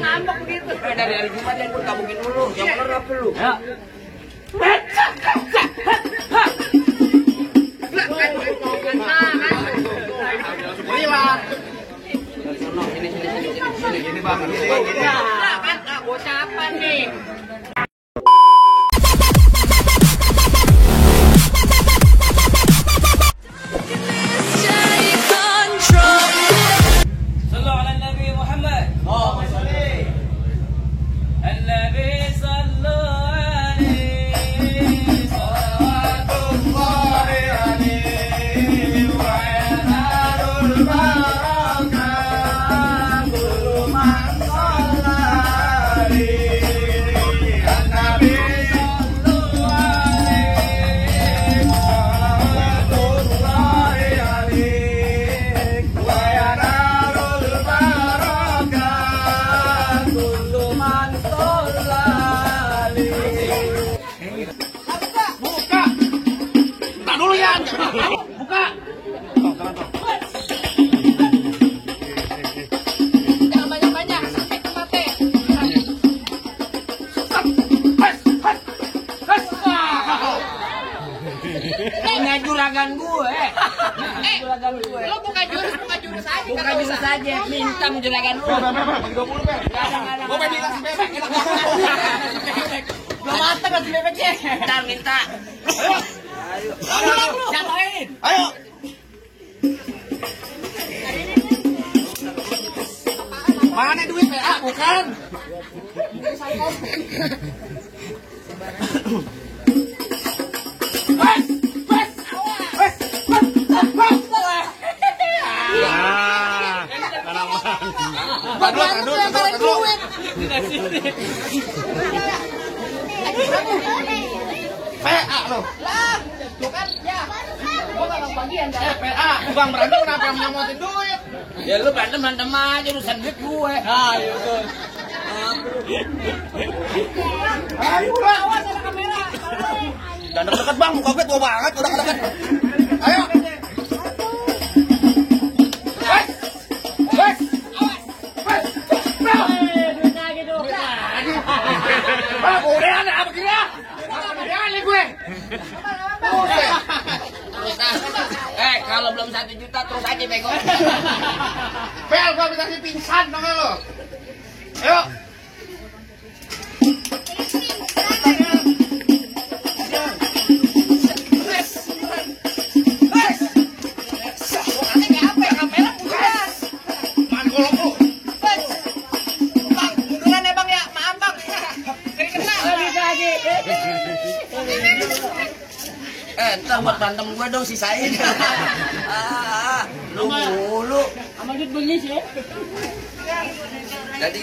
Ngambek begitu. Dari hari Jumat yang gue kabukin dulu. Yang bener apa lu? Ya. Ini bang, ini. Kan bocah apa nih? Buka. Jangan banyak-banyak, sampai tempatnya. Ini juragan gue. Juragan gue. Lo buka jurus aja. Buka jurus aja, minta juragan lu. 30, Beb. Gue pengen dikasih bebek. Belum matang kasih bebeknya. Ntar minta. Ayo. Jatuhin. Ayo. Mana duit PA? Bukan. PA loh. Lah, tuh kan ya. Gua enggak bagian dah. PA, Bang berantem kenapa yang nyamotin duit? Ya lu berantem aja urusan duit gue. Ayo tuh. Ayo lah, awas ada kamera. Jangan deket-deket Bang, muka gue tua banget, udah deket. Ayo. Kalau belum 1 juta terus aja bego. Pel, gua bisa pingsan dong lo. Ayo. Ntar buat berantem gue dong sisain. Lu mulu. Sama duit bengis ya. Jadi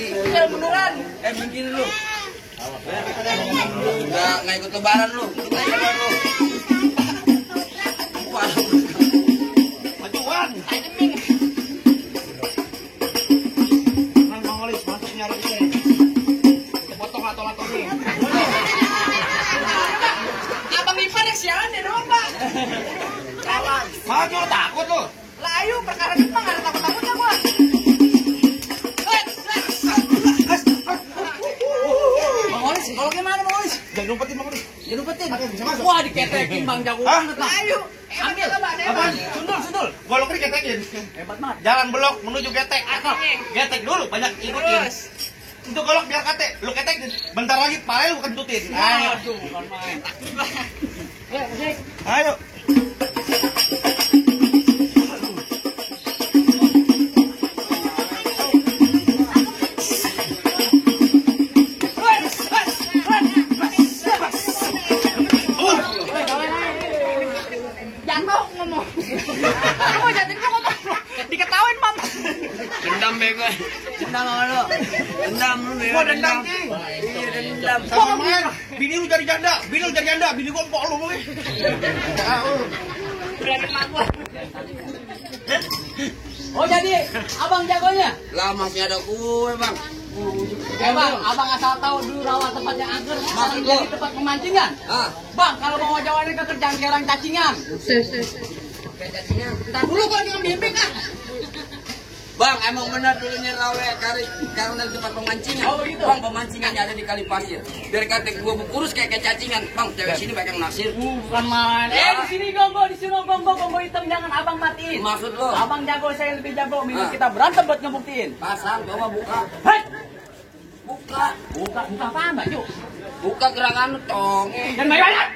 beneran. Begini lu. Nggak ikut lebaran lu. Majuan. Nang Mongolis masuk nyari ikan. Potong lato-lato nih. Sialan ya dong, Pak. Maju takut lu. Lah ayo perkara ini mah enggak ada takut-takutnya gua. Bang Olis, kalau gimana Bang Olis? Jangan numpetin Bang Olis. Jangan numpetin. Wah, diketekin Bang jago banget lah. Ayo. Ambil apa? Sundul. Gua lo diketekin. Hebat banget. Jalan belok menuju getek. Getek dulu banyak ikutin. Itu golok biar kate, lu ketek bentar lagi pale lu kentutin. Ayo, bukan main. Ayo. Jatuh ngomong. Kamu jatuh ngomong. Diketawain Mam. Dendam bego. Dendam sama lu. Dendam lu bego. Gua dendam sih. Iya dendam. Sama main. Bini lu jadi janda. Bini gua empok lu gue. Berani mak gua. Oh jadi abang jagonya? Lah masih ada gue Bang. Bang, abang asal tahu dulu rawa tempatnya angker, sekarang jadi tempat pemancingan. Bang, kalau mau Jawa ini kerjaan kerang cacingan. Cacingan. Ntar dulu kalau jangan bimbing kan. Bang, emang benar dulunya rawe karena tempat pemancingan. Oh, begitu. Bang, pemancingannya ada di kali pasir. Dari kata gua kurus kayak cacingan. Bang, cewek sini banyak yang naksir. Bukan main. Di sini gonggo, di sini gonggo hitam jangan abang matiin. Maksud lo? Abang jago, saya lebih jago. Minggu kita berantem buat ngebuktiin. Pasang, bawa buka. Hei, Buka. buka apaan, Mbak? Yuk. Buka gerakan tong. Dan banyak.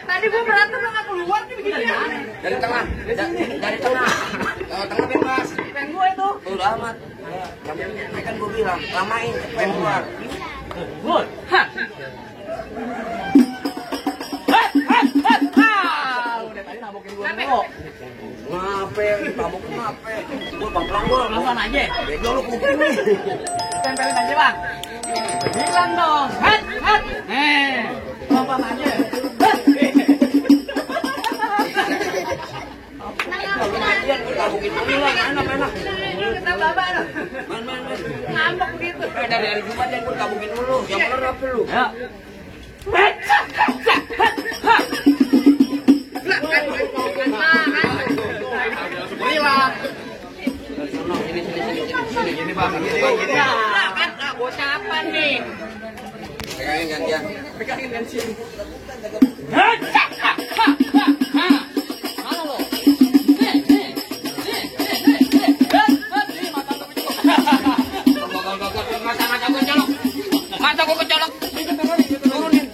Tadi gua berantem lo nggak keluar nih begini. Dari tengah. Dari tengah. Tengah bebas. Pen gua itu. Udah amat. Ini kan gua bilang, lamain cepet keluar. Good. Hah. Udah tadi nabokin gua dulu. Ngapain? Tabuk ngapain? Gua bang gua. Langsung aja. Bego lu kuping nih. Tempelin aja, Bang. Bilang dong. Hat. Pelan aja. Tabukin dulu lah, enak. Kita babak dong. Main. Ngambek begitu. Dari hari Jumat yang gua tabukin dulu. Yang bener apa lu? Ya. Gini bang, gini. Kan bocah apa nih? Pegangin gantian. Pegangin gantian. Mana lo? Mata gua kecolok. Turunin.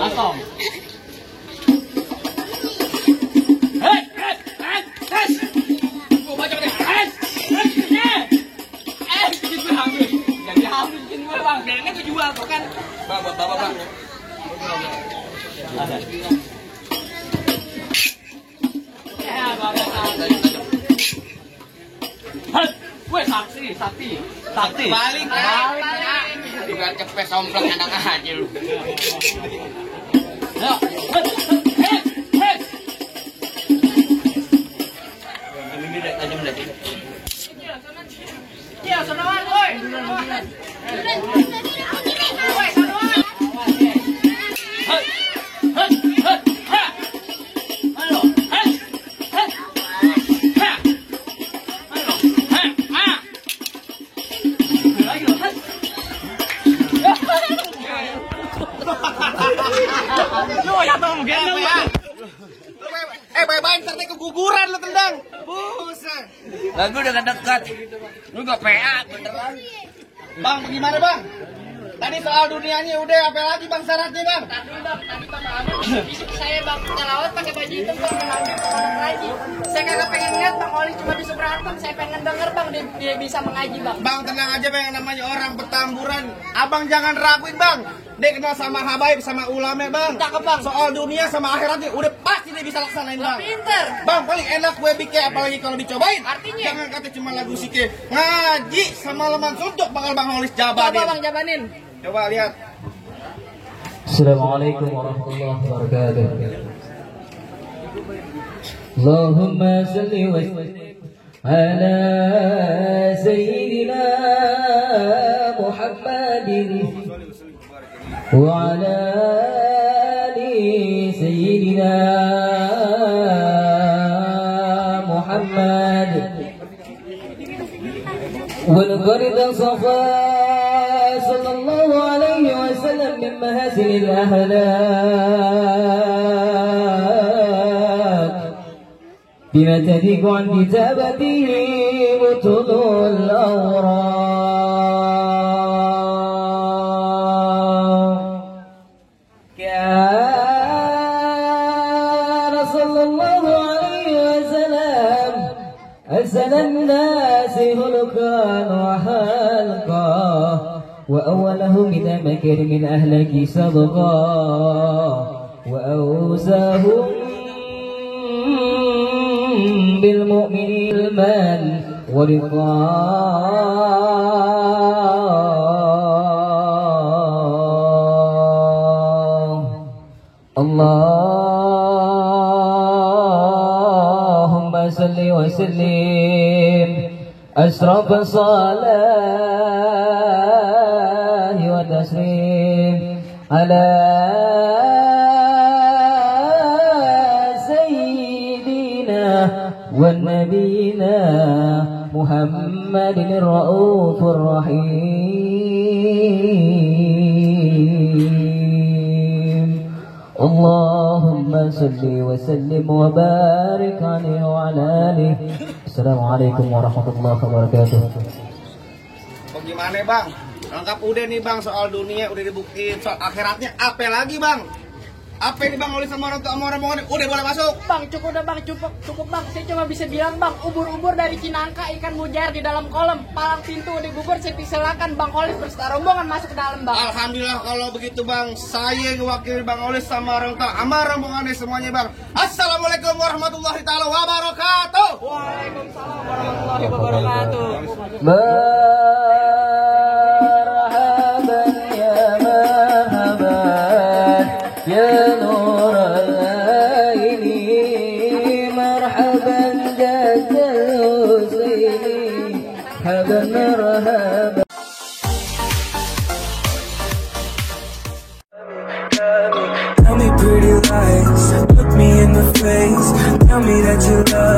Langsung. Gua baca deh. Jadi hamil bikin gue bang, kayaknya gue jual tuh kan. Bang, buat bapak bang. Ada. Ya bapak. Gue sakti. Balik. Juga cepet sompleng anak aja lu. Ya. Ini udah tajam dah. Ya, sonoan, woi. Woi, sonoan. Halo. Lu ya tau gendong ya. Bye-bye, ntar keguguran lu tendang. Buset. Lagu udah dekat. Lu gak PA beneran. Bang, gimana bang? Tadi soal dunianya udah, apa lagi bang syaratnya bang? Tadi saya bang ngelawat pakai baju hitam bang mengambil orang ngaji. Saya kagak pengen lihat bang Oli cuma bisa berantem. Saya pengen denger bang dia bisa mengaji bang. Bang tenang aja bang, yang namanya orang petamburan. Abang jangan raguin bang. Dia kenal sama habaib sama ulama bang. Cakep bang. Soal dunia sama akhiratnya udah pasti dia bisa laksanain bang. Pinter. Bang paling enak gue bikin apalagi kalau dicobain. Artinya? Jangan kata cuma lagu sike. Ngaji sama leman suntuk bakal bang Olis jabanin. Coba bang jabanin. Coba lihat. Assalamualaikum warahmatullahi wabarakatuh. Allahumma salli wa sallim ala sayyidina Muhammadin wa ala ali sayyidina Muhammad wal qarid safa sallallahu alaihi wasallam min mahasin al-ahlak bima tadiqu an kitabatihi mutulul awraq kana sallallahu alaihi wasallam أحسن الناس خلقا وخلقا وأولهم إلى مكارم الأخلاق صدقا وأوساهم بالمؤمنين المال ورضوان اللهم صل وسلم أشرف صلاة وتسليم على سيدنا ونبينا محمد الرؤوف الرحيم اللهم صل وسلم وبارك عليه وعلى آله. Assalamualaikum warahmatullahi wabarakatuh. Bagaimana bang? Lengkap udah nih bang, soal dunia udah dibuktiin, soal akhiratnya apa lagi bang? Apa ini bang, oleh sama orang tua sama orang udah boleh masuk? Bang, cukup dah bang, cukup bang. Saya cuma bisa bilang bang, ubur-ubur dari Cinangka, ikan mujair di dalam kolam, palang pintu udah gugur, saya silakan Bang Olis berserta rombongan masuk ke dalam bang. Alhamdulillah kalau begitu bang, saya mewakili Bang Olis sama orang tua sama rombongannya semuanya bang. Assalamualaikum warahmatullahi taala wabarakatuh. Waalaikumsalam warahmatullahi wabarakatuh. Marhaban ya marhaban ya nur al-aini, marhaban jazal husaini, haban marhaban. Tell me pretty lies, look me in the face. Tell me that you love